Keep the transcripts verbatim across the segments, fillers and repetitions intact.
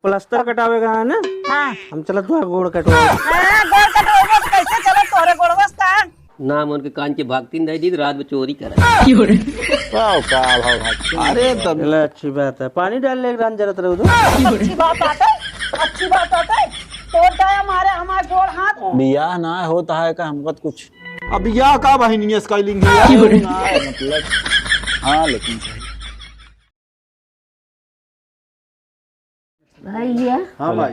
प्लास्टर कटावे का है ना? हाँ। हम चलत बा गोड़ कटवावे। हाँ, गोड़ कटवावे तो कैसे चलत तोहरे गोड़वा से का? ना, हम उनके कान के भागतीन दे दी, रात में चोरी करे। वाह, का भाव भाग। अरे तब चला, अच्छी बात है। पानी डाल ले, रान जरत रहो तो। अच्छी बात आते, अच्छी बात आते। तोड़ डाया मारे हमार गोड़ हाथ। बियाह ना होता है का हमका कुछ? अब बियाह का बहिनिया स्काइलिंग है यार? ना, मतलब, हाँ, लेकिन सही। भैया, हाँ भाई।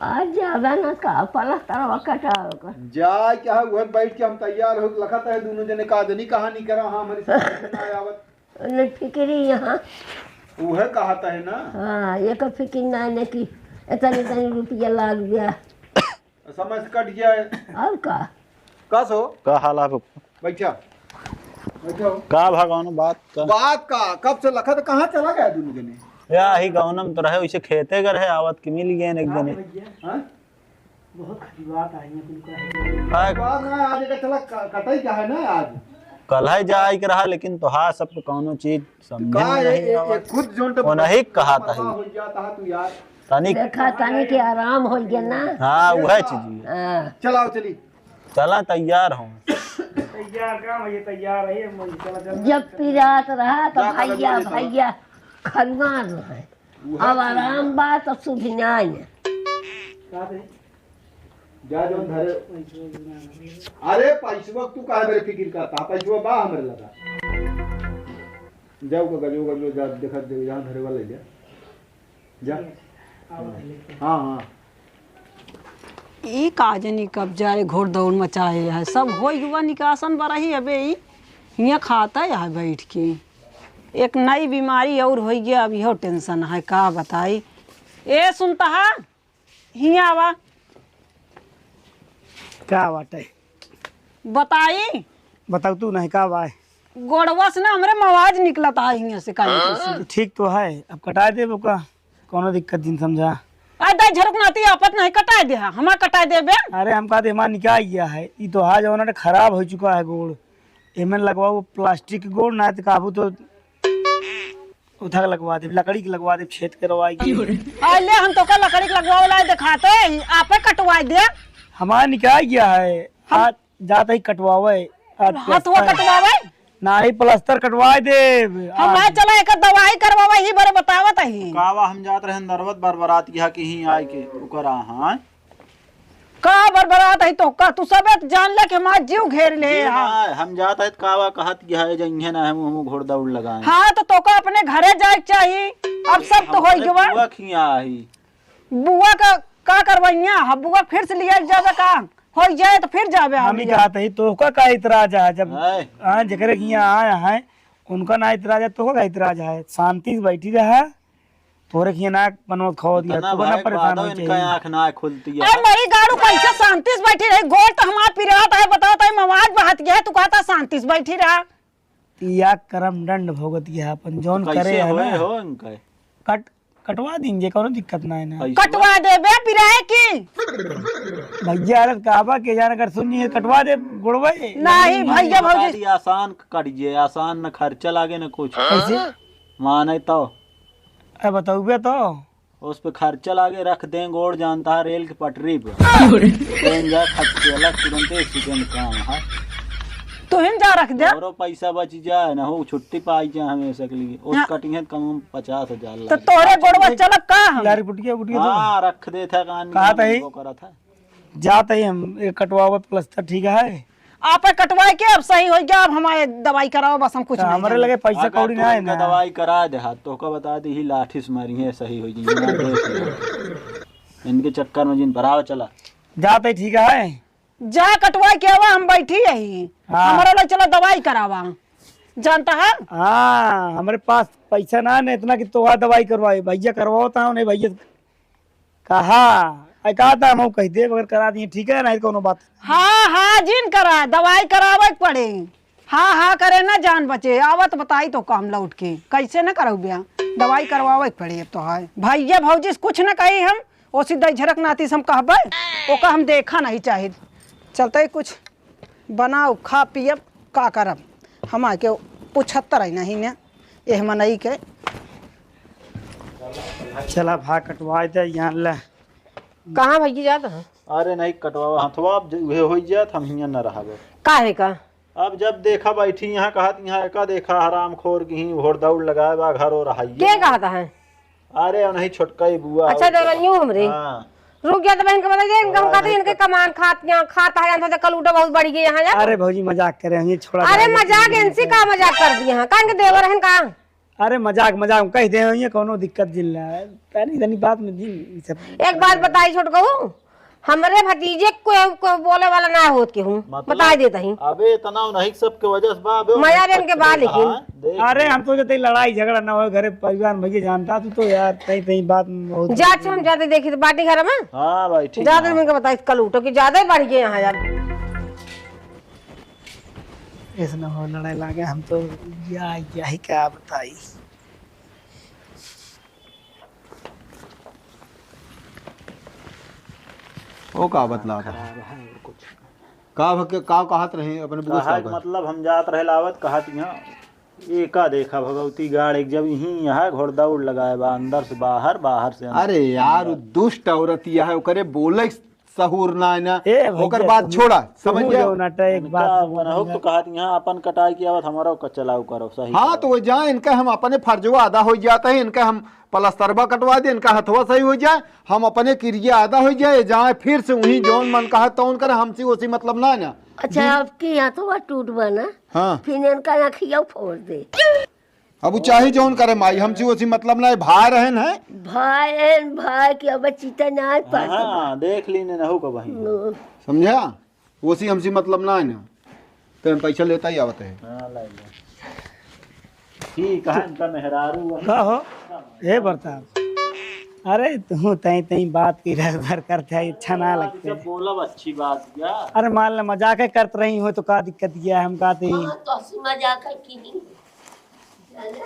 आज ज्यादा ना का पलस्तरवा कटावे का। जाए क्या है, वह बैठ के हम तैयार हो, लखत है दोनों जने का जनी कहानी करा, हाँ, हमारी समझ में ना आवत। ले फिक्री यहाँ। वह कहत है ना। हाँ, ये का फिक्री ना है कि इतनी, इतनी रुपया लाग गया। समझ कट गया है। और का? का सो? का हाल है पप्पू? बैठा। बैठा हो। का भगवान बात का? बात का? कब से लखत कहाँ चला गया दोनों जने? या ही गौनम तो रहे, वैसे खेते गए रहे, आवत के मिल गए एक हाँ जने। भैया। हाँ? बहुत खटी बात आई है तुमका। हाँ। बात ना आज का चला क-, कटाई का है ना आज? कल है जाए के रहा, लेकिन तो हाँ सबको कौनो चीज समझ का में ए-, नहीं ए-, आवत। ए-, खुद जोन तो वो नहीं कहा था ही। हो जाता है तू यार। तनिक देखा तनी के आराम हो गया ना। हाँ, वह चीज है। हाँ। चलाओ, चली। चला, तैयार हूँ। तैयार का, ये तैयार है, ये मन, चला, चला, जब चला। पिरात रहा तो जा, भैया, चला, चला। भैया खनवान रहे। वह अब चीज आराम है। बा तो सुधिनाई है। का दे? जा, जौन धरे। पैसवा भी ना लगे। अरे, पैसवा तू काहे मेरे फिकिर करता? पैसवा बा हमरे लगा। जाओ, गजो, गजो, जा, देखा, जहाँ धरे वाला ले जा। जा। ठीक है, आवत है लेके। हाँ, हाँ। ई का जनी कब जाए घोर दौड़ मचाए है, सब होई गवा निकासन बरही अबे ई हियाँ खाता है बैठ के। एक नई बीमारी और होई गया, अब इहो tension है, का बताई। ए सुनता है, हियाँ आवा। का बाटे? बताई। बताओ तू नहीं का बाय। गोड़वा से ना हमरे मवाज निकलत है हियाँ से काहे से। ठीक तो है, अब कटाए देबो का, कौनो दिक्कत जिन समझा। आ दाई झरुक नाती आपत नहीं कटाए दे, हमार कटाए देबे। अरे हम कहा दे हमार निकाह गया है, ई तो हा जौन खराब हो चुका है गोड़, एमन लगवाओ प्लास्टिक के गोड़, ना तो काबू तो उठा के लगवा दे, लकड़ी के लगवा दे, छेद करवाई के। अरे हम तो का लकड़ी के लगवावे ला दिखाते, आपे कटवाई दे। हमार निकाह गया है, हम आज जात ही कटवावे। आज हथवा प्लास्टर कटवावे? नाही, प्लास्टर कटवाए देब। हम आज। आज चला एक दवाई करवावे, ही बरे बतावत ही। कावा हम जात रहन दरवत बरबरात यहाँ के ही आए के ओकरा, हाँ। का बरबरात ही तो का? तू सबे त जान ले कि हमार जीव घेर ले ये हा। ना, हम जात है त कावा कहत कि है जइहे ना हम, हम घोड़ दौड़ लगाए। हाँ, तो तोका अपने घरे जाए के चाही। अब सब तो होई हमरे गवा। बुआ खिया ही। बुआ का, का करवइया? हम बुआ फिर से लिया जावे का? होई जाए तो फिर जाबे हम हम ही लिया। कहत ही, तोहका का इतराज है? जब आए। हाँ, जेकरे हियाँ आया है, उनका ना इतराज है, तोहका का इतराज है? शांति से बैठी रहा, तोहरे हियाँ ना बनवत खाओ दिया, इतना तू ना भाई परेशान बादो हो इनका चाहिए। आँख ना खुलती है। अरे मरी गाड़ू, कैसे शांति से बैठी रही? गोड़ तो हमार पिरात है, बताओ तो मवाज बहत गया है, तू कहता शांति से बैठी रहा। या करम दंड भोगत गया अपन, जौन तो कैसे करे है होए ना। हो इनका? कट कटवा देंगे, कौनो दिक्कत ना है ना। पैसवा? कटवा देबे पिराए की। भैया, अरे काबा के जान अगर सुनिए, कटवा दे गोड़वे। नहीं, नहीं, भैया, बता भौजी। दी, आसान कटिए, आसान, न खर्चा लागे, न कुछ। कैसे? माने तो। अरे बताओ बे तो। उस पे खर्चा लागे, रख दें गोड़, जानता है, रेल की पटरी पे। ट्रेन जाए, खट के अलग, तुरंत accident काम है। तुहिन जा रख दे। औरो पैसा बच जाए ना हो, छुट्टी पाई जाए हमेशा के लिए। उस हाँ। कटिंग है कम पचास हजार तो लाग। तोहरे गोड़वा चलत का हम? लारी पुटिया, पुटिया तो हाँ, रख दे था कान कहा में, था ही? वो करा था। जात ही हम, एक कटवावे प्लास्टर, ठीक है? आप कटवाए के अब सही हो गया, अब हमारे दवाई कराओ, बस हम कुछ तो नहीं हमारे जाने। लगे पैसा अगर कौड़ी तू ना है इनका ना। दवाई करा दे हाथ, तो का बता दी ही लाठी से मारी है, सही हो जाएगी ना, देख लो। इनके चक्कर में जिन पर आओ, चला। जात ही, ठीक है? जा कटवा के आवा, हम बैठी यही। हाँ। हमारा ला चला दवाई करावा। जानता है? हाँ, हमारे पास पैसा ना है इतना कि तोहार दवाई करवाए। भैया करवाओ था उन्हें, भैया कहा, आई कहा था हम कह दे, अगर करा दिए ठीक है, नहीं तो कोनो बात। हाँ, हाँ, जिन करा, दवाई करावे के पड़े। हाँ, हाँ करे ना जान बचे। आवत बताई तो काम लौट के। कैसे न करौ ब्याह? दवाई करवावे के पड़ी अब तो है। भैया भौजी से कुछ न कही हम, ओसी दई झरक नाती से हम कहबे, ओका हम देखा नहीं चाहित। चलते ही कुछ बनाओ, खा पियब, का करब? हम आके पुछत्तर ही नहीं ने, एह मनई के। चला भा कटवाइ दे यहाँ ले। कहाँ भइया जात है? अरे नहीं कटवावा हथवा, अब ज-, उहे होइ जात, हम हियाँ न रहबे। काहे का? अब जब देखा बैठी यहाँ कहत यहाँ एका देखा हरामखोर की ही घोड़ दौड़ लगाए बा घर और हाइये। के कहत है? अरे नहीं छोटका ही बुआ अच्छा और देवरनियो हमरे। हाँ। रुक जा तो बहन के बता दे, इनका हम हाँ, कहते हैं, इनके कमान खात यहाँ खात है, यहाँ तो कल उठो बहुत बढ़ गए यहाँ यार। अरे भौजी मजाक करे हैं, छोड़ा अरे दे। मजाक, इनसे का मजाक कर दिए हैं, कान के देवर हैं का? अरे मजाक मजाक में कह दे, ये कौनो दिक्कत जिन रहा है। तनी तनी बात में दिन ई सब। एक बात बताई छोटकऊ, हमरे भतीजे को, को बोले वाला ना होत के हूँ, मतलब, बताई देता ही। अबे इतना नहीं सबके वजह से बा, अबे मया उन्हें बेन के बा, लेकिन हाँ, देख अरे ले। हम तो जते लड़ाई झगड़ा ना हो घरे परिवार में, भैया जानता तू तो यार, तई तई बात में बहुत जा, अच्छा, हम जाते देखी तो बाटी घर में। हाँ भाई, ठीक ज्यादा है। इनके बताई कल उठो कि ज्यादा ही बढ़ गए यहाँ यार। ऐसे ना हो लड़ाई लागे, हम तो या, यही क्या बताई। ओ का बतला था? खराब है और कुछ। का भके, का कहत रहे अपने बुआ कहा साहब? मतलब हम जात रहे लावत, कहत यहाँ एका देखा भगवती गाड़ एक जब यहीं यहाँ घोड़ दौड़ लगाए बा, अंदर से बाहर, बाहर से अंदर। अरे यार, उ दुष्ट औरत यह है, ओकरे बोले सहूर ना है ना। ए भैया, ओकर बात तुम, छोड़ा, समझ तुम गया? जो ना टे, एक इनका बात अपन हो तो कहत यहाँ अपन कटाई की आवत, हमारा का चलाऊ करो, सही हाँ, करो। तो वो जाए, इनका हम अपने फर्जवा अदा हो जाता है, इनका हम प्लस्तरवा कटवा दे, इनका हथवा सही हो जाए, हम अपने किरिया अदा हो जाए, जाए फिर से वहीं जौन मन कहा तौन करे, हमसे ओसी मतलब ना है ना। अच्छा, दू- आपके हथवा टूट बा ना? हाँ। फिर इनका आँखिया फोड़ दे। अब उ चाहे जौन करे माई, हमसे ओसी मतलब ना है, भाई रहन है। भाई रहन, भाई के अब चिता ना पाता। हाँ, देख ली ने नहु का बहिन। नो। समझा? ओसी हमसे मतलब ना है ना। तो हम पैसा लेता ही आवत है। हाँ, लाई ले। ठीक है, इनका मेहरारू है। का हो? हे प्रताप। अरे तू तई तई बात की रख भर करते है, अच्छा ना लगते जब है। बोलब अच्छी बात क्या? अरे मान ले मजाक है करत रही हो तो का दिक्कत क्या है, हम कहते ही। हाँ, तो हंसी मजाक है की नहीं? जाने?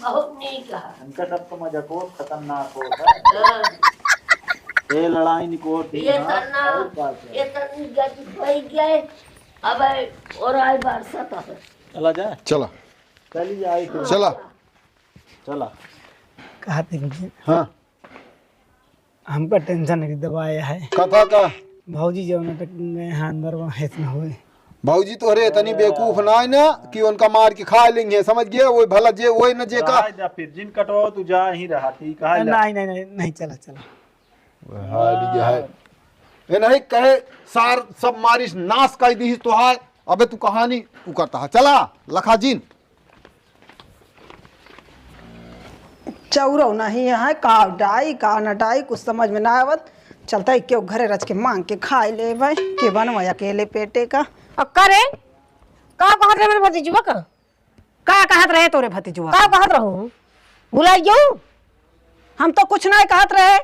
बहुत नीक है। इनका सब तो मजाक हो, खतरनाक हो। हाँ। ये लड़ाई निकोट ही ये ना, तरना, और का क्या? ये तरनी गति पाई गए। अब और आई बरसात है। चला जाए। चला। चली जाए फिर। चला। चला। कहा थे भैया? हाँ। हमका tension नहीं दबाया है। कथा का? भौजी जौन अटक गए हैं अंदर, वहाँ हेत न होए। भौजी तोहरे इतनी बेवकूफ ना है ना कि उनका मार के खा लेंगे, समझ गए? वो भला जे, वो न जे का। जा, जा फिर, जिन कटवाओ तू जा, यहीं रहा, ठीक है, जा। नहीं, नहीं, नहीं, नहीं, चला, चला। हाल ये है। ये नहीं कहे, सार सब मारिस, नाश कर दी तोहार। अबे तू कहानी तू करता है, चला लखा जिन। चौरो नहीं है, का डाई, का न डाई, कुछ समझ में ना आवत। चलता है, क्यों घरे रच के मांग के खाए ले भाई, के बनवा अकेले पेटे का। अब का रे? का कहत रहे मेरे भतीजवा का? का कहत रहे तोरे भतीजवा? का कहत रहू? भुलाई गयो? हम तो कुछ नहीं कहत रहे।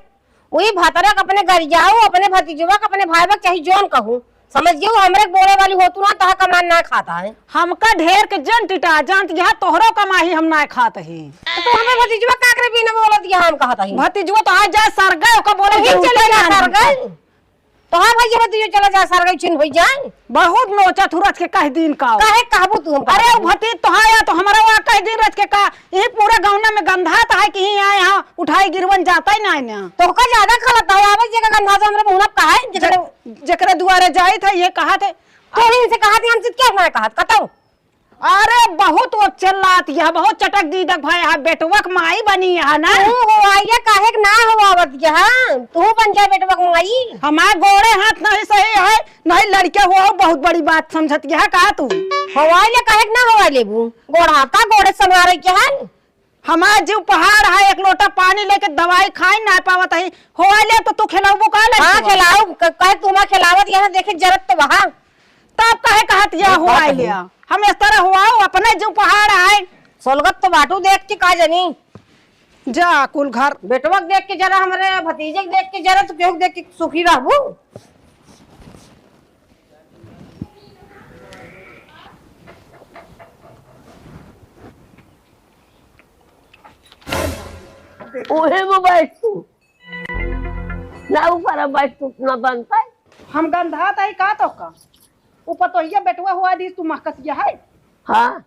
वही भतरा के अपने गरियाओ, अपने भतीजवा के, अपने भाई बा के, चाहे जौन कहू, समझ गयो, हमरे के बोले वाली हो तू ना, तहा कमान ना खाता है। हमका ढेर के जन टिटा, जानत यह तोहरो कमाही हम ना खात ही। तो तू हमें भतीजवा का करे बिना बोलत यह हम कहत ही। भतीजवा तो आ जाए सरगय, ओका बोले तू ही जरूरत चले ना जा हमका। सरगय। तो हाँ भाई, ये भतीजवा चला जा सरगय, छिन होई जाए। बहुत नोचत हूँ रच के कह दिन का। काहे कहबू तू हमका? अरे वो भतीज तो हाँ या तो हमारा वहाँ कह दिन रच के का, यही पूरा गौना में गंधात है कि ही आए यहाँ उठाई गिरवन जाता ही ना है ना। तो का ज्यादा खलत है, आवे जे का गंधा तो हमरे मुंह ना कहा है, जेकरे ज-, जेकरे दुआरे जाइत है, ये कहत है। तो इनसे कहत है, हमसे क्या ना कहत, कतौ? अरे बहुत वो चिल्लात यह, बहुत चटक दीदक भाई, यहाँ बेटवक माई बनी यहाँ ना। तू हो आइए, काहे के ना हो आवत यह? तू बन जाए बेटवक माई। हमार गोड़े हाथ नहीं सही है, नहीं लड़के हुआ हो, बहुत बड़ी बात समझत यह का तू? हवाई ले काहे के ना हवाई लेबू? गोड़ हाथ का गोड़े समारे के है? हमार जीव पहाड़ है, एक लोटा पानी लेके दवाई खाई ना पावत है, होए ले तो तू खिलाऊबू का लड़कवा? हाँ, खिलाऊ, क-, कहे तू हमार खिलावत यहाँ देखे जरत तो वहाँ। तब कहे कहत या एक बात होए है। लिया? हम इस तरह हुआ अपने जीव पहाड़ है। सोलगत तो बाटू देख के का जानी। जा कुल घर। बेटवा के देख के जरा, हमरे भतीजे के देख के जरा, तू केहू के देख के सुखी रहबू? उहे में बैठ तू। ना ऊपर बैठ तू, ना बनता है। हम गंधात है का तो का? ऊपर तो ये बेटवा हुआ दी तू महकत यह है। हाँ,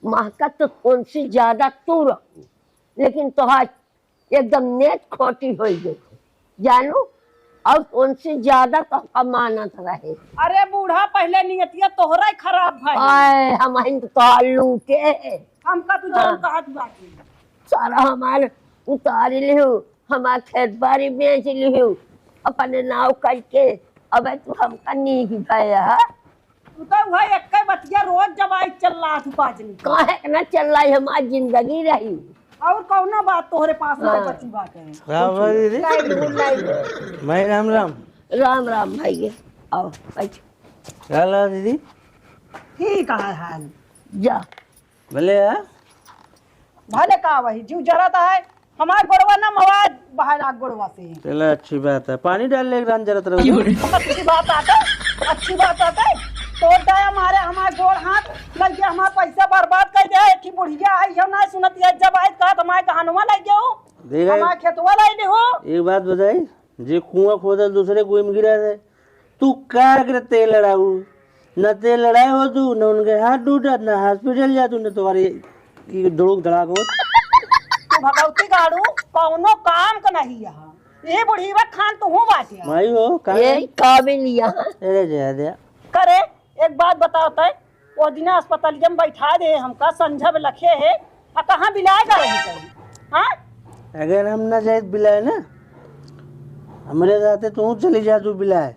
महकत तो कौन सी ज्यादा तू रहू, लेकिन तोहार एकदम नेत खोटी होइ गई, जानू। और उनसे ज्यादा तो हमका मानत रहे। अरे बूढ़ा, पहिले नियतिया तोहरा ही खराब भई। आय, हमहिन तो तोहार लूटे। हमका तू जौन हाँ। कहत बाटी। सारा हमार उतारी लिहू, हमार खेत बारी बेच लिहू, अपने नाव करके। अबे तू हमका नीक भया। तू तो वह एक्के बतिया रोज जब आई चल रहा तू पाजनी। काहे के ना चल रही, हमार जिंदगी रही। और कौनो बात तोहरे पास ना हाँ। बची बात है। राम राम दीदी। लाई दूध, लाई दूध। भाई राम राम। राम राम भैया, आओ बैठ। का हाल है दीदी? ठीक है हाल। जा। भले है? भले का वही, जीव जरत है। हमार गोड़वा ना मवा बहाय लाग गोड़वा से। चलो अच्छी बात है, पानी डाल ले, रान जरत रहो। अच्छी बात आते, अच्छी बात आते। तोर दया मारे हमार गोड़ हाथ लग गया, हमार पैसा बर्बाद कर दे। एक ही बुढ़िया आई है ना सुनत है, जब आई कहा तो हमारे कहानुआ लग गयो। देख, हमार खेतवा लाई दे हो। एक बात बताई, जे कुआं खोदल दूसरे कुएं में गिरा दे, तू का करे तेल लड़ाऊ? न तेल लड़ाए हो तू, न उनके हाथ टूटा, न हॉस्पिटल जा तू, न तुम्हारे ये धड़ुक धड़ाक हो। तू भगवती गाड़ू, कौनो काम का नहीं यहाँ। ये बुढ़ीवा खान तू हूँ बाटे। माई हो, का ये है? काबिल यहाँ। अरे जय दे। करे, एक बात बताओ तय, वो दिना अस्पतालिया में बैठा दे हमका, संझा में लखे है, आ कहाँ बिलाए का रही तय? हाँ? अगर हम ना जाए बिलाए ना, हमरे साथे तू चली जा तू बिलाए।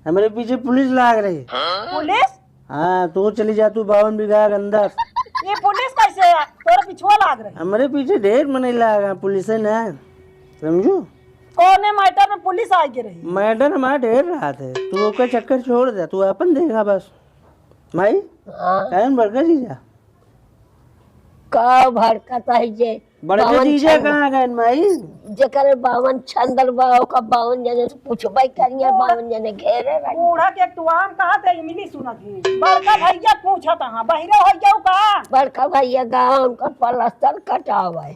हमरे पीछे पुलिस लाग रही। पुलिस? हाँ, तू चली जा तू बावन बीघा के अंदर। ये पुलिस कैसे है? तोरे पिछुआ लाग रही। हमरे पीछे ढेर मनई लाग है, पुलिस है ना, समझू? कौने मैटर में पुलिस आइ के रही? मैटर हमारा ढेर रहा थे, तू ओकर चक्कर छोड़ दे, तू अपन देखा बस। माई, हाँ। काहे न बड़का जीजा? का भड़कत है जे बड़का बावन जीजा छंद। कहाँ गए माई? जेकर बावन छंदल बा, ओकर बावन जने से पूछबे करिए, बूढ़ा, बावन जने घेरे रही। बूढ़ा के एक ठो आम कहा थे, इमली सुनत ही। बड़का भैया पूछत हाँ, बहिरे हो जाऊ का? बड़का भैया का उनकर प्लास्टर कटावे।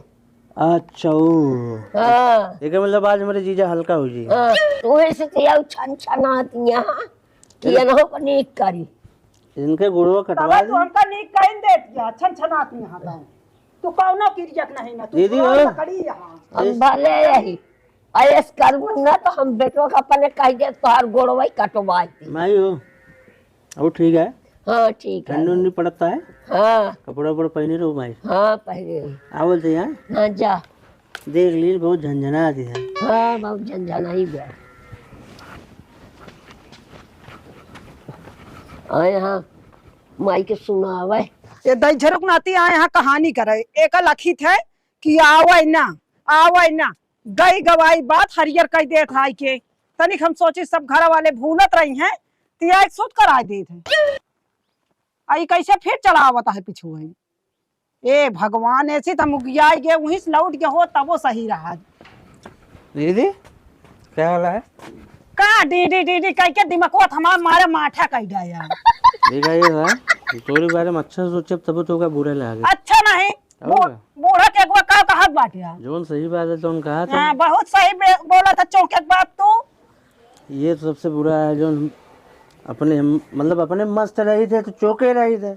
अच्छा, ओ। हाँ। एकर मतलब आज हमरे जीजा हल्का हो जी। हाँ, तो वही से तो यह छन छनात यहाँ, कि चलो। ये ना हो नीक करी। इनके गुड़वा कटवा तबे तू दी। हमका नीक कहिन देत गया, छन छनात यहाँ का। तू कौनो किरियक नहीं ना, तू दीदी पुरान हो। लकड़ी यहाँ। हम इस भले यही, ऐस करबू ना तो हम बेटवा का अपने कह दे तोहार गोड़वा ही कटवाई दी। माई हो, अब ठीक है? हाँ, ठीक है। ठंडी उंडी पड़ता है? हाँ। कपड़ा उपड़ा पहने रहो माई। हाँ, पहने रहो। आवल थे यहाँ? हाँ, जा। देख लीन, बहुत झनझना आती है। हाँ, बहुत झनझना ही गया। आए हाँ, माई के सुनावे। ये दई झरुक नाती आए हाँ कहानी करे। एका लखित है कि आवे ना, आवे ना। गई गवाई बात हरियर कई देत है के। तनिक हम सोची सब घर वाले भूलत रही हैं, तिया एक सूत कराए देत है। आ ई कैसे फिर चलावत है पिछुआई? ए भगवान, ऐसे त हम उगियाई गए, वहीं से लौट गए हो, तबो सही रहा। दीदी, क्या हाल है? का डीडी डीडी कह के दिमागवा हमार मारे माठा कह गया। देखा ये है, तोरे बारे में अच्छा सोचे तब तो का बुरा लागे। अच्छा नहीं, और बू-, का? बूढ़ा के अगुआ का कहत बाटे यार? जौन सही बात है तौन कहा था। हाँ, बहुत सही बे-, बोला था चौंके के बात तू। ये तो सबसे बुरा है, जौन अपने, मतलब अपने मस्त रही थे तो चौंके रही थे।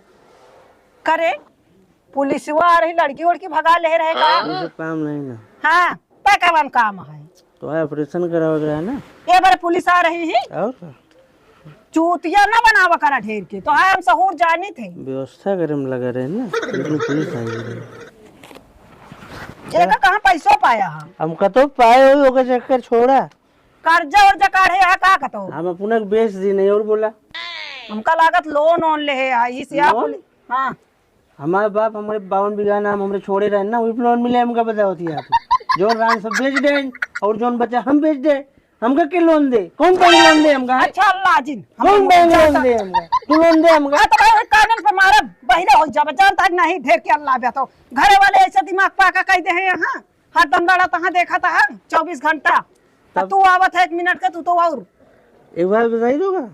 करे, पुलिसवा आ रही, लड़की वड़की भगा ले रहे का? ये सब काम नहीं ना। हाँ, तय कवन काम है? तो है ऑपरेशन करावे के रहे ना। ये बार पुलिस आ रही ही। और का? चूतिया ना बनावा करा ढेर के, तो है हम सहूर जानी थे। व्यवस्था करे में लगा रहे ना, लेकिन पुलिस आई रही। एका कहाँ पैसो पाया है? हम कतो पाए हो, ओकर चक्कर छोड़ा। कर्जा उर्जा काढ़े है का कतो? हम अपना के बेच दी नहीं और बोला। हमका लागत लोन ओन ले है, इस या लोन? पुलिस, हाँ। हमारे बाप हमारे बावन बीघा नाम हमरे छोड़े रहे ना, वही लोन मिले हमका बताओ थी आप। जौन रान सब बेच दे और जौन बचा हम बेच दे, हमका के लोन दे? कौन बैंक लोन दे हमका? अच्छा अल्लाह जिन, हम कौन बैंक लोन जानता दे हमका? तू लोन दे हमका? आ तो भाई कानन पे मारब, बहिरे हो जाब, जानता है नहीं ढेर के अल्लाह बे तो। घरे वाले ऐसे दिमाग पाका कह दे हैं यहाँ, हरदम लड़ा तहाँ देखा था चौबीस घंटा। तब तब तू आवत है एक मिनट का, तू तो और। एक बात बताई दूंगा,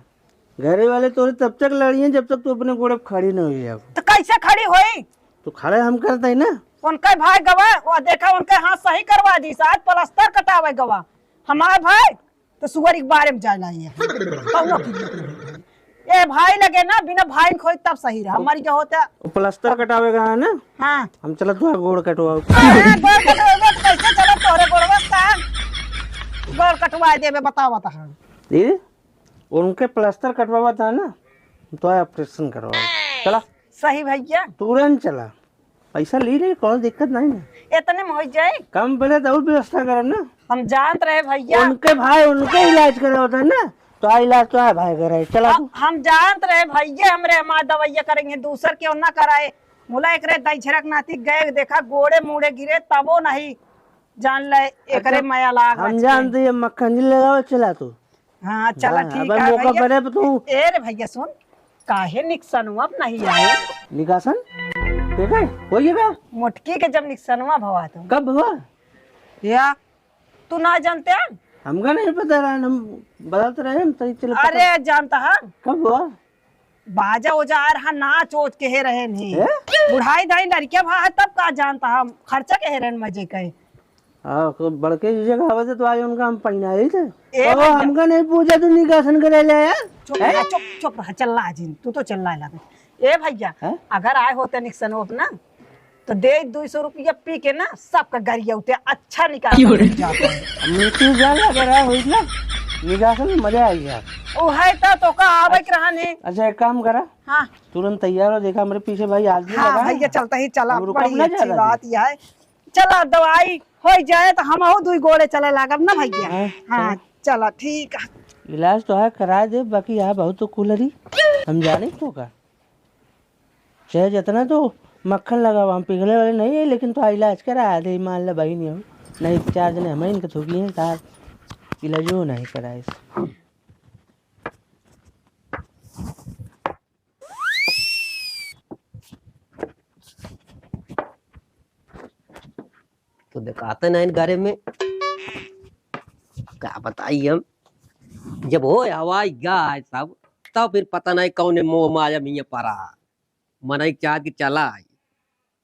घरे वाले तोरे तब तक लड़िए जब तक तू अपने गोड़े पे खड़ी न हो जाए। तो कैसे खड़ी होई? तो खड़े हम करते हैं ना। उनके भाई गवा, वो देखा उनके हाथ सही करवा दी, आज प्लास्टर कटावे गवा। हमारे भाई तो सुअर के बारे में जाए लाई है। कौनो की नहीं। ए भाई लगे ना, बिना भाई खोई तब सही रहा। मर गया होता। वो प्लास्टर कटावे गवा है ना? हाँ। हम चलत हुआ गोड़ कटवाओ। हाँ, गोड़ कटवाओ तो कैसे चलत तो अरे गोड़वा का गोड़ कटवा देबे, बतावा त हम। दीदी, उनके प्लास्टर कटवावा था ना, तो ऑपरेशन करवावा। चला। सही भैया। तुरंत चला। पैसा ली ले, कौनो दिक्कत नहीं ना। इतने में हो जाए? कम पड़े तो और व्यवस्था करब ना। हम जानत रहे भैया। उनके भाई, उनके इलाज करावा था ना, तो आ इलाज तो आ भाई करे। चला हम, तू। हम जानत रहे भैया, हमरे हमार दवाइया करेंगे, दूसर क्यों ना कराए। मुला एकरे दई झरक नाती गए, देखा गोड़े मुड़े गिरे, तबो नहीं जान ले, एकरे अच्छा, मया लाग हम बच के। जानते ये मक्खन जी लगावा, चला तू। हाँ, चला, हाँ, ठीक अब है मौका भैया। पड़े पे तू। ए रे भैया, सुन, काहे निकसनवा पे नहीं आए? निकासन? के का? वही का? मोटकी के जब निकसनवा भवा तो। कब भवा? या, तू ना जानते हैं? हमका नहीं पता रहा, हम बतात रहे, हम तई चले पता। अरे, जानता है? कब भवा? बाजा ओजा आ रहा, नाच ओच के हे रहे नहीं। ए? बुढ़ाई दाई लड़किया भा है, तब का जानता है, खर्चा के हे रहे मजे के। हाँ, तो बड़के जीजा का आवाज है, तो आज उनका हम पहिनाए थे। ए अब भैया। हमका नहीं पूछा, तू निकासन करे ले यार। चुप हैं? रह, चुप, चुप रह, चिल्ला जिन, तू तो चिल्लाए लागे। ए भैया, हैं? अगर आए होते निकसनो अपना, तो दे दुई सौ रुपया पी के ना, सबका गरिया उठे, अच्छा निकासन क्यों रे? हो जाता है। अब मृत्यु जान अगर आए होई ना, निकासन में मजा आई यार। ओ है तो, तो का आवे के रहा ने। अच्छा, एक काम करा। हाँ। तुरंत तैयार हो, देखा हमरे पीछे भाई आज भी हाँ लगा है। भैया, चलता ही चला, हम रुकब बड़ी ना अच्छी ज्यादा बात देर। यह है। चला, दवाई हो जाए तो हम अहू दुई गोड़े चले लागब ना भैया। हाँ, हाँ, चल। चला, ठीक है। इलाज तो है करा दे, बाकी यहाँ बहुत तो कुलरी हम जाने तो का। चाहे जितना तो मक्खन लगावा, हम पिघले वाले नहीं है, लेकिन तो इलाज करा दे, मान ले बहिनी हो। नहीं, चार जने हमें इनके थूकी हैं, तार इलाजो नहीं कराए। तो देखाते नहीं घरे में, का बताई हम। जब हो हवाई गाय सब, तब फिर पता नहीं कौन मोह माया में ये पड़ा। मनई चाह के चला आई,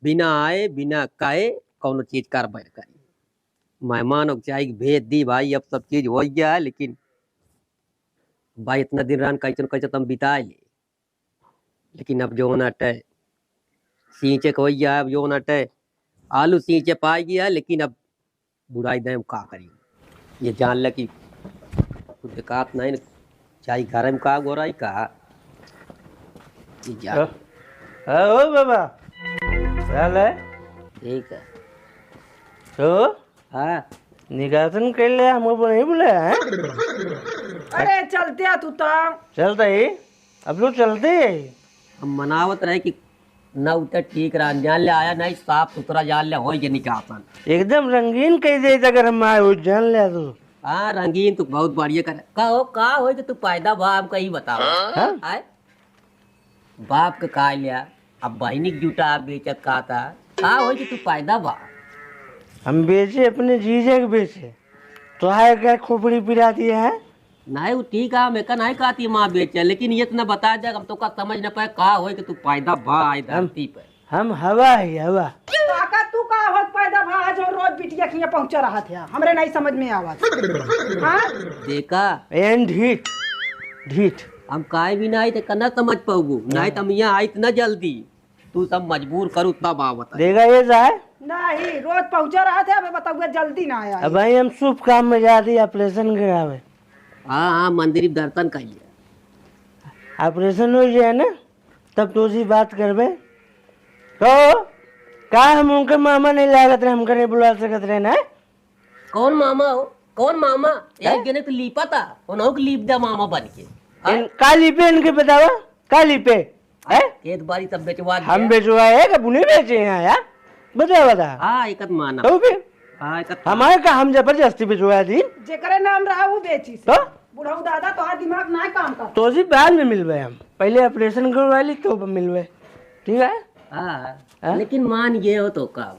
बिना आए, बिना कहे कौनो चीज करबे न करी। मेहमान को चाह के भेज दी भाई, अब सब चीज हो गया है, लेकिन भाई इतना दिन रहन कैसन कैसन हम बिताए ले। लेकिन अब जौन अटे, सींचे के होइया, अब जौन अटे, आलू सींचे पाई गया, लेकिन अब बुढ़ाई दे, हम का करी? ये जान ले कि कुछ दिक्कत नहीं न, चाहे घर में का गोराई का, ये जान। हाँ, हाँ, ओ बाबा, क्या हाल है? ठीक है। तो? हाँ। निकासन कर ले, हमको नहीं बुलाया है? अरे, चलते आ तू तो। चलता ही? अब लोग चलते हैं। हम मनावत रहे कि ना उतर ठीक रहा, जान ले आया नहीं, साफ सुथरा जान ले, होई के निकासन। एकदम रंगीन कह दे, अगर हम आए हो, जान ले तू। हाँ, रंगीन तू बहुत बढ़िया कर। का हो, का होई कि तू पैदा भा, हमका ई बतावा। हाँ? आए? बाप के का लिया, अब बहिनी के जूता आप बेचत का था, का होई कि तू पैदा भा? हम बेचे अपने जीजे के बेचे, तो आए क्या खोपड़ी पिरा दिए हैं? नहीं, वो ठीक है, हम एका नहीं कहती माँ बेचे, लेकिन ये इतना बता दे, हम तो का समझ न पाए, का होई कि तू पैदा भा आई हम, धरती पे। हम हवा है, हवा। काका, तू का होत पैदा भा, जो रोज बिटिया के हियां पहुंचा रहा था, हमरे नहीं समझ में आवत। हाँ? देखा? एन ढीठ, ढीठ। हम काहे भी नहीं थे, कना समझ पाऊगू, नहीं तो हम यहाँ आई इतना जल्दी। तू सब मजबूर करू तब आवत है। देखा ये जाए? नहीं, रोज पहुंचा रहा था, अब बताऊंगा जल्दी ना आया। अब भाई हम शुभ काम में जाती, ऑपरेशन करावे। हाँ, हाँ, मंदिर में दर्शन कइले। ऑपरेशन हो जाए ना, तब तो उसी बात करबे। तो का हम उनके मामा नहीं लागत रहे, हमका नहीं बुला सकत रहे ना? कौन मामा हो? कौन मामा? हैं? एक जने तो लीपा था, उन्हों को लीप दे मामा बन के। हैं? इन, का लीपे इनके बतावा? का लीपे? हैं? खेत बाड़ी सब बेचवा दिया। हम बेचवाए हैं, कब उन्हें बेचे हैं यार? बतावा, बता। हाँ, एक आध माना। तो फिर? हाँ, एक आध हमारे का हम जबरदस्ती बेचवा दी? जेकरे नाम रहा वो बेची से। तो? बुढ़ऊ दादा, तोहार दिमाग ना काम कर। तो जी बाद में मिलबे हम, पहले ऑपरेशन करवा ली तो मिलबे, ठीक है? हाँ, हाँ? लेकिन मान गए हो तो का?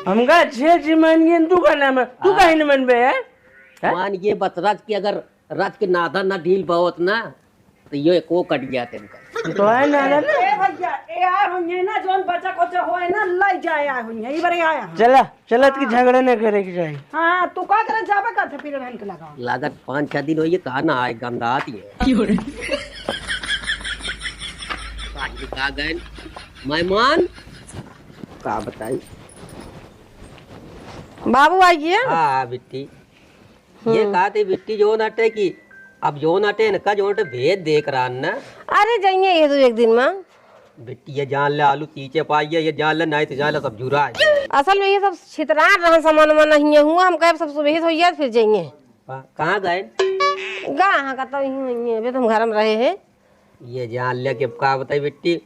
हमका अच्छे अच्छे मान गए, तू का नाम है, तू हाँ। काहे न मनबे है? हैं? मान ये बतरज कि अगर रज के नादा ना ढील बहुत ना, तो यो एको कट गया तेरे का। तो है नादा ना। ए भैया, ए आए होइहैं ना, जौन बचा खोचा होए ना, लै जाए आए होइहैं, ई बरे आए हैं। चला, चलत की हाँ। झगड़ा ना करे के चाही। हाँ, तू का करे जाबे करते फिर बहन के लगा। लागत पाँच छह दिन होइए, कहा ना आए, गंदा आती है। क्यों रे? आज भी कहा गए मेहमान, का बताई। बाबू आइए। हाँ, हाँ, बिट्टी। ये हम्म। कहा थी बिट्टी, जौन अटे कि अब जौन अटे इनका जौन अटे भेद देख रहा न। अरे, जाइए ये तो एक दिन में। बिट्टी, ये जान ले, आलू तीचे पाइए, ये जान ले, नहीं तो जान ले, सब जुरा है। असल में ये सब छितरान रहन, सामान वामान नहीं हुआ, हम कहे सब सुबह से होइए, फिर जाइए। हाँ, कहाँ गए? गा, हाँ, कहता ही हुई है, अबे तो हम घर में रहे हैं। ये जान ले कि अब का बताई बिट्टी,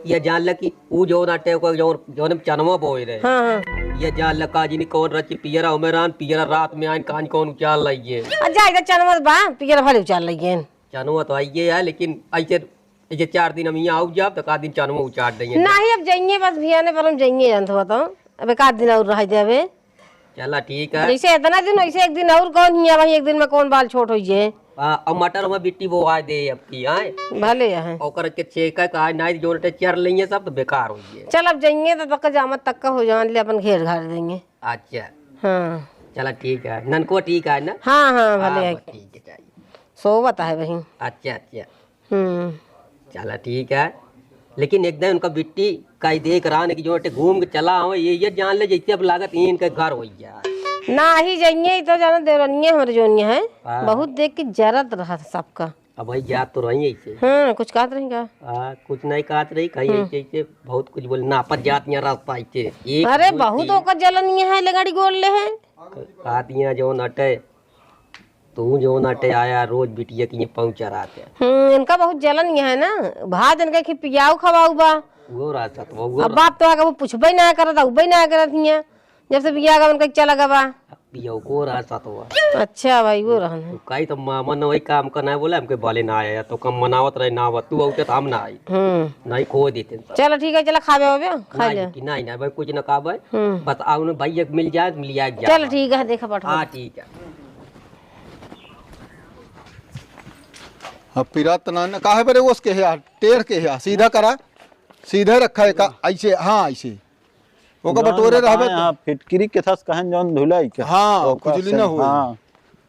ये जान ले कि ऊ जौन अटे को जौन, जौन में चनवा बोए रहे। हाँ, हाँ। ये जान ले का जिनी कौन रची पियरा उमेरान, पियरा रात में आइन कान कौन उचाल लइए। आ जा, इधर चनवा बा, पियरा भले उचाल लइए। चनवा तो आइए है, लेकिन ऐसे, ऐसे चार दिन हम यहाँ आउब जाब, तो का दिन चनवा उचार देंगे। नहीं, अब जाइए बस भैया ने, पर हम जाइए जानत हो तो। अब एक आध दिन और रह जावे। चला ठीक है। जैसे इतना दिन, वैसे एक दिन और कौन हिया भाई, एक दिन में कौन बाल छोट होइए। हाँ, अब मटर हुआ बिट्टी बोआ दे अब की, आए। भले है। ओकर के छेका का है, नहीं जोरते चर लेंगे सब तो बेकार होइए। चल अब जाइए तो तक जामत तक का हो जान ले अपन घेर घार देंगे। अच्छा। हाँ। चला ठीक है, ननको ठीक है ना? हाँ, हाँ, भले हाँ, है। बस ठीक है, चाहिए। सोवत है वहीं। अच्छा, अच्छा। हम्म। चला ठीक है, लेकिन एक दिन उनका बिट्टी कई देख रहा न कि जो अटे घूम के चला आवे, ये, ये जान ले जैसे अब लागत ये इनका घर हो गया। ना ही जाइए, ई तो जाना देवरनिया हमरे जोनिया है। हाँ। बहुत देख के जरत रहा था सबका। अब भाई जात तो रही ऐसे। हाँ, कुछ कहत रही का? हाँ, कुछ नहीं कहत रही, कहीं हम्म। ऐसे, ऐसे बहुत कुछ बोले, नापत जात यहाँ रास्ता ऐसे। एक अरे दो बहुत तीन। ओकर जलन ये है, ले गाड़ी गोड़ ले है। कहत यहाँ जो नटे तू जौन अटे आया रोज बिटिया के ये पहुँचा रहते। हम्म, इनका बहुत जलन ये है ना, भात इनका खी पियाऊ खवाऊ बा। वो रहा सतवा, वो अब रहा। बाप तो आके वो पूछबे ना करत, उबे ना करत हिया, जब से बियाह का उनका चला गवा। पियाऊ को रहा सतवा। अच्छा भाई, वो रहन है। कई तो मामा न वही काम का ना बोला, हमके बाले ना आया, तो कम मनावत रहे ना, तू आउते तो हम ना आई। हम्म। नहीं खो देते सब। चलो ठीक है, चला खाबे वाबे, खा नहीं ले। बिट्टी, नहीं, नहीं, भाई कुछ ना खाबे। हम्म। बस आउन भाई एक मिल जाए, मिल जाए, चलो जाए। ठीक है, देखा बैठो। हाँ, ठीक है। अब पिरात ना, ना, काहे बरे ओस के है यार? टेढ़ के है यार, सीधा करा, सीधा रखा है का, ऐसे, हाँ, ऐसे। ओका जौन बटोरे रहबे बताए, तो। हाँ, फिटकिरी के थस कहन जौन धुलाई के। हाँ, ओका खुजली से, ना होई। हाँ,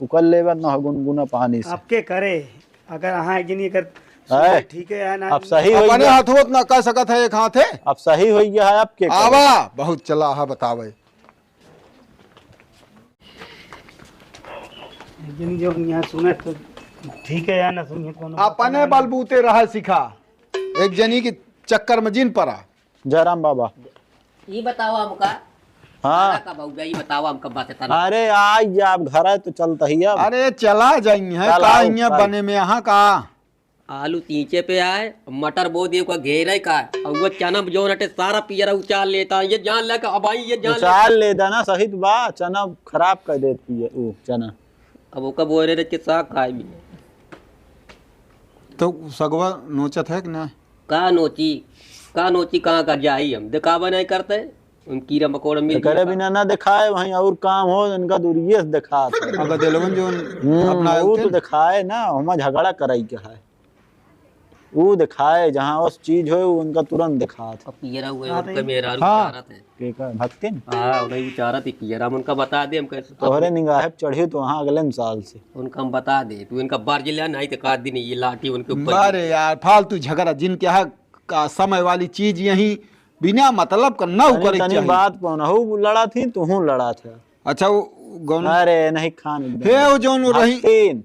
उकल लेबे ना हो गुनगुना पानी से। आपके करे, अगर हाँ एक जनी अगर आए, ठीक है या ना। अब सही होई अपने गया। हाथ होत ना कर सकत है एक हाथ है। अब सही होई गया है आपके करे। आवा, बहुत चला है बतावे। एक जनी जो यहाँ सुने तो ठीक है या ना सुने, कोनो अपने बलबूते रहे सिखा, एक जनी के चक्कर में जिन परा। जयराम बाबा। ई बताओ हमका, हाँ। का बाबूजा, ई बताओ हमका बात है तना। अरे आई जा, अब घर है तो चलता ही अब। अरे चला जाइए, चला, का हियाँ बने में यहाँ का? आलू तीचे पे आए, मटर बो दे का घेरे का, और वो चना जौन हटे सारा पियरा उचाल लेता। ये जान ले का, अब आई ये जान ले। उचाल लेता ना, सही तो बा, चना खराब कर देती है वो चना। अब ओका बोरे रख के साग खाए भी। तो सगवा नोचत है कि ना? का नोची, का नोची, कहाँ का जाई हम, दिखावा नहीं करते, उन कीड़ा मकोड़ा मिल तो करे गया। बिना ना दिखाए, वहीं और काम हो, इनका दूरिये से दिखात है। अब गदेलवन जो हम्म, अपना वो तो उठे। दिखाए ना, हमार झगड़ा कराई के है। ऊ देखाए, जहाँ ओस चीज होए, ऊ उनका तुरंत देखात। अब पियरा हुए, हाँ, उनका तो मेहरारू हाँ। उचारत है। के का, भक्तिन? हाँ, उन्हें उचारत है पियरा, हम उनका बता दे, हम कैसे तोहरे निगाहे पे चढ़ी तो वहाँ अगले न साल से। उनका हम बता दे, तू इनका बार जिला नहीं तो का दिन ये लाठी उनके ऊपर अरे गिर। यार, फालतू झगड़ा, जिनके यहाँ का समय वाली चीज यही बिना मतलब का ना अरे, करे तनी चाहिए। बात कौन, हऊ लड़ा थी, तू हूँ लड़ा था। अच्छा, वो गौन अरे, नहीं खान एकदम। हे, वो जौन वो रही भक्तिन।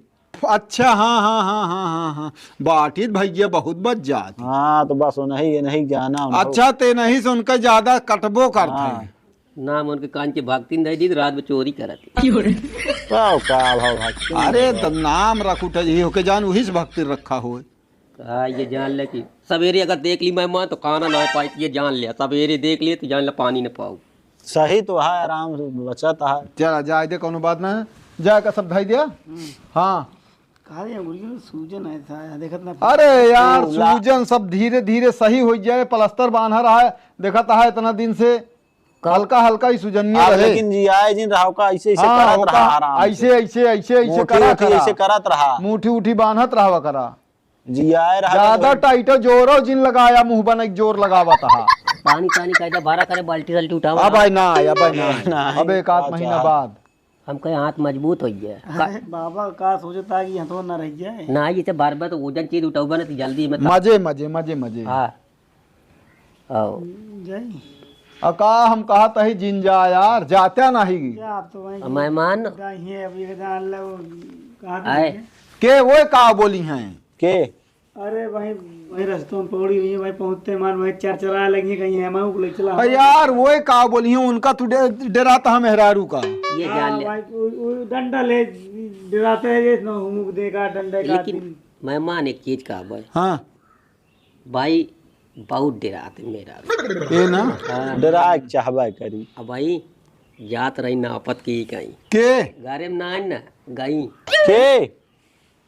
अच्छा, हाँ, हाँ, हाँ। बाटित भैया बहुत बच जात। हाँ, तो बस उन्हीं, ये नहीं जाना उनको। अच्छा, ते नहीं से उनका ज्यादा कटबो करत हाँ। है। नाम उनके कान के भक्तिन दे दी, रात में चोरी करत है। का, का भाव भक्तिन अरे, दे तो नाम रख उठे, ये होके जान, वही से भक्ति रखा होए। हाँ, ये जान ले कि सवेरे अगर देख ली मेहमान तो खाना ना पाई, ये जान ले, सवेरे देख लिए तो जान ले पानी ना पाऊ। सही तो है, आराम से बचत है। चला, जाए दे, कौनो बात ना है। जा का सब धई दिया? हम्म। हाँ। का रे, अंगुरी में सूजन है था, देखत ना। अरे यार, ओ, ला- सूजन सब धीरे धीरे सही हो जाए, प्लास्टर बांधा रहा है, देखत है इतना दिन से हल्का हल्का ही सूजनिया आप रहे। लेकिन जियाए जिन रहा का ऐसे ऐसे हाँ, करत होका, रहा आराम ऐसे, से। ऐसे, ऐसे, ऐसे मूठी करा, उठी करा। ऐसे करत रहा। मूठी उठी बांधत रहा करा। जियाए रहा ज्यादा तो टाइट जोरो जिन लगाया, मुंह बने जोर लगावत हा। पानी, पानी कायदा भरा करे, बाल्टी साल्टी उठावा। अब भाई ना आया, अब भाई ना आया। ना आया। अब एक आध अच्छा। महीना बाद। हम कहे हाथ मजबूत हो गया। अरे बाबा का सोचता कि हथवा ना रह जाए। ना, ये तो बार बार तो वजन चीज उठाऊबा ना तो जल्दी में मजे, मजे, मजे, मजे। हाँ। आओ। जाई। अ का हम कहत ही जिन जा यार, जात्या नहीं। क्या आप तो वहीं अब मेहमान। गए हैं, अभी के जान लो, कहाँ तो आए। नहीं है। के वो का बोली हैं? के? अरे भाई, वहीं रस्तों में पौड़ी हुई है भाई, पहुँचते मान वहीं चरचराए लगी, कहीं है, मैं उकले चला। अरे यार, वो का बोली हैं, उनका तू डे-, डेरात ह मेहरारू का। ये हाँ, जान ले। भाई, वो, वो डंडा ले डेराते हैं, ये ना हुमुक देगा डंडे का लेकिन दिन। मेहमान एक चीज का भाई। हाँ। भाई, बहुत डेरात है मेहरारू। ये ना? हाँ। डेराए के चाहबे करी। अब भाई, जात रही नापत की गई। के? घरे में ना, ना, गई। के?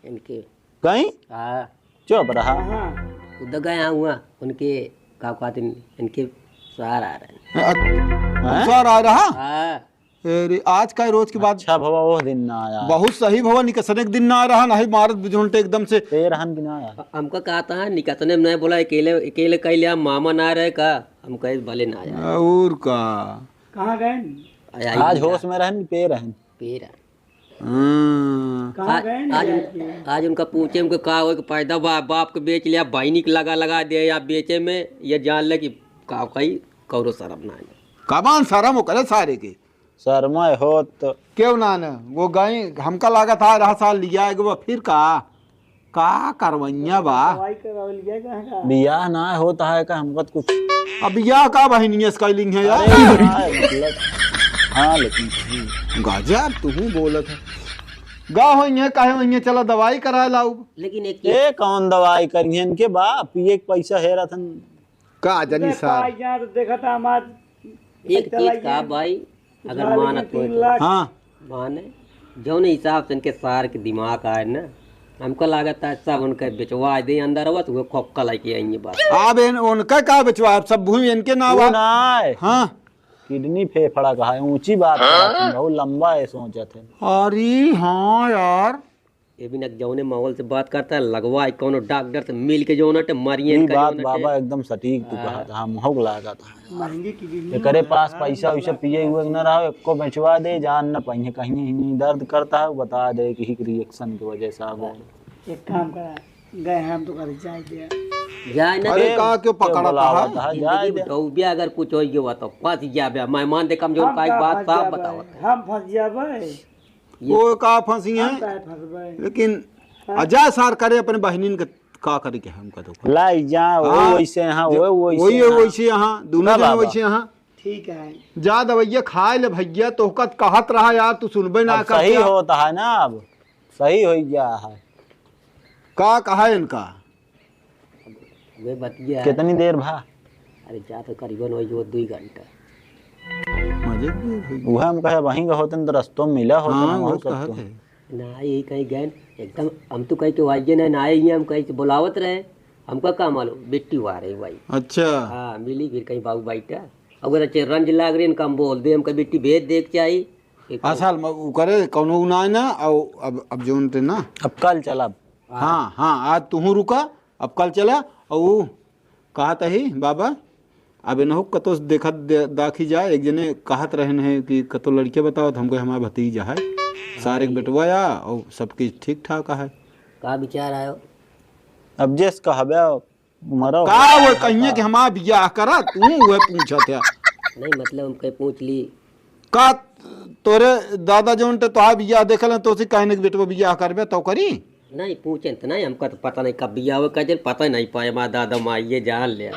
इनके। गई? हाँ। चुप रहा। उधर गया हुआ, उनके का कहते हैं, इनके सार आ रहे हैं। अ-, हैं? सार आ रहा? हाँ। अरे, आज का रोज की बात। अच्छा भवा, वो दिन ना आया। बहुत सही भवा, निकसने के दिन ना आ रहा, नहीं मारत बिझोंटे एकदम से। ते रहन की ना आया। हमका कहता है, निकसने में नहीं बोला, अकेले, अकेले कह लिया, मामा ना रहे का? हम कहे, "भले ना आया।" और का? कहाँ गए? आया ही आज नहीं होश रहा। में रहन, पे रहन। पे रहन। हाँ। कहाँ आ-, गए ना आज उन-, जाके? आज उनका पूछे, उनका का हो कि पैदा बा-, बाप के बेच लिया, बहिनी के लगा, लगा दे या बेचे में, ये जान ले कि का कही, कौरो शरम ना है। कमान शरम हो करे सारे के। शर्मा होत। क्यों ना न? वो गई, हमका लागत है, रहा साल लिया एक बार, फिर का? का करवैया बा? दवाई करावल गया कहाँ का? बियाह ना होत है का हमका तो कुछ? अब बियाह का बहिनिया से कैलिंग है यार? अरे, हाँ, मतलब, हाँ, लेकिन सही। गजब, तू बोलत है। गा होइए, काहे होइए, चला दवाई करा लाऊ। लेकिन एक चीज ए, कौन दवाई करिए इनके बाप? पिए के पैसा हेरा थन। का जानी देख, सार। पाई जाए तो देखा था हमार एक चीज का भाई, अगर मानत हो तो। हाँ। माने, जौन हिसाब से इनके सार के दिमाग आए ना, हमको लागत है सब उनके बेचवा दे अंदर हुआ, तो वो खोक्का लेके आएंगे बात। अब इन, उनका का बेचवा, अब सब भूमि इनके नाव वो है। ना है। हाँ। किडनी फेफड़ा का है, ऊंची बात करत हैं, बहुत लंबा है सोचत है। अरे हाँ यार। ये भी ना जौने माहौल से बात करता है, लगवा है कौनो डॉक्टर से मिल के जौन अटे मरिए ई इनका बात जौन अटे। बाबा एकदम सटीक तू हाँ। कहा था, हम हो लागत है। महंगी किडनी एकरे पास पैसा वैसा पिए हुए न रहो, एको बेचवा दे, जान न पाइए, कहीं नहीं दर्द करता है, बता दे कि हिक रिएक्शन की वजह से आ गए। एक काम करा, गए हम तो घर जाए दे। जाए ना अरे दे। का क्यों पकड़ा था? जिंदगी में डूबिया अगर कुछ हो गया तो फंस जाबे। मेहमान दे कमजोर हम का एक का बात फंस साफ जाबे? बतावत है। हम फंस जाबे। ये वो का फंसी हम हैं? काहे फंसबे? लेकिन हाँ। अजा सार करे अपने बहिनिन के का करे के हमका तो। लाई जा, वो हाँ। वैसे यहाँ, जो वो वैसे वही है यहाँ। वैसे यहाँ, दोनों ना जने बाबा। वैसे यहाँ। ठीक है। जा दवैया खाए ले भैया, तोहका कहत रहा यार, तू सुनबे ना अब कर सही क्या? होता है ना, अब सही हो गया है। का कहा इनका? वे बतिया। कितनी देर भा? अरे जा तो करीबन वही जो दुई घंटा। मजे के भाई। उहे हम कहे, वहीं का होतन तो रस्तों में मिला होतन, हाँ, हम वो सब कहत तो। है। ना, यही कहीं गए, एकदम हम तो कहीं के वाइये ना, ना आए, ये हम कहीं से बुलावत रहे, हमका का मालूम, बिट्टी हुआ रही भाई। अच्छा। हाँ, मिली फिर कहीं बाबू बैठा। अगर अच्छे रंज लाग रहे, इनका हम बोल दे, हमका बिट्टी भेज दे के चाहिए। एक असल में उ करे, कौनो उ ना है ना, और अब, अब जोन ते ना। अब कल चलब। हाँ, हाँ, आज तुहूँ रुका, अब कल चला, और उ कहत ही, बाबा, अब इनहु कतो देखत दे-, दाखी जाए, एक जने कहत रहन है कि कतो लड़के बताओ, तो हमको हमारा भतीजा है, सारे के बेटवा या, और सब चीज ठीक ठाक है। का विचार आयो? अब जेस कहबे, मरो। का वो कहिए कि हमारा बियाह करा, तू वो पूछत है। नहीं, मतलब, हम कहीं पूछ ली। का तोरे दादा जौन ते तोहार बियाह देखल हैं, तोसे कहने के बेटवा बियाह करबे, तो करी? नहीं, पूछें तो नहीं, हमका तो पता नहीं कब बियाह हुआ, कह दिन पता नहीं पाए, हमारा दादा माँ ये जान ले।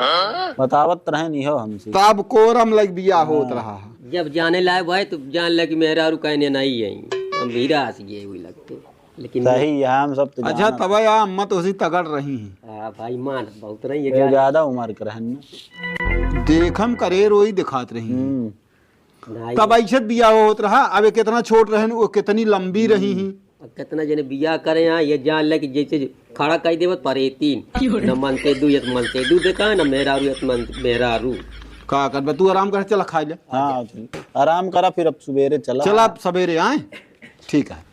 बतावत रहे नहीं हो हमसे। तब कोरम लग बियाह होत हाँ। रहा है। जब जाने लाए भाई, तो जान ले कि मेहरारू कहने नहीं है, हम हीरा हंस गए हुई लगते। लेकिन सही है, हम सब तो अच्छा, जानत तब हैं। या अम्मा तो उसी तगड़ रही हैं। हाँ भाई, मान बहुत रही है, ये ज्यादा उम्र के रहन ना। देखम करे रोई दिखात रही हैं। हम्म। नहीं। तब ऐसे बियाह होत रहा, अब ये कितना छोट रहन, वो कितनी लंबी रही हैं। अब कितना जने बियाह करे हैं, ये जान ले कि जैसे खड़ा कह देवत पर ये तीन, न मनते दू, ये मनते दू देखा, न मेहरारू, ये मन-, मेहरारू। का करबे, तू आराम कर, चला खा ले। हाँ, चल। आराम करा, फिर अब सवेरे चला। चला, अब सवेरे आए, ठीक है।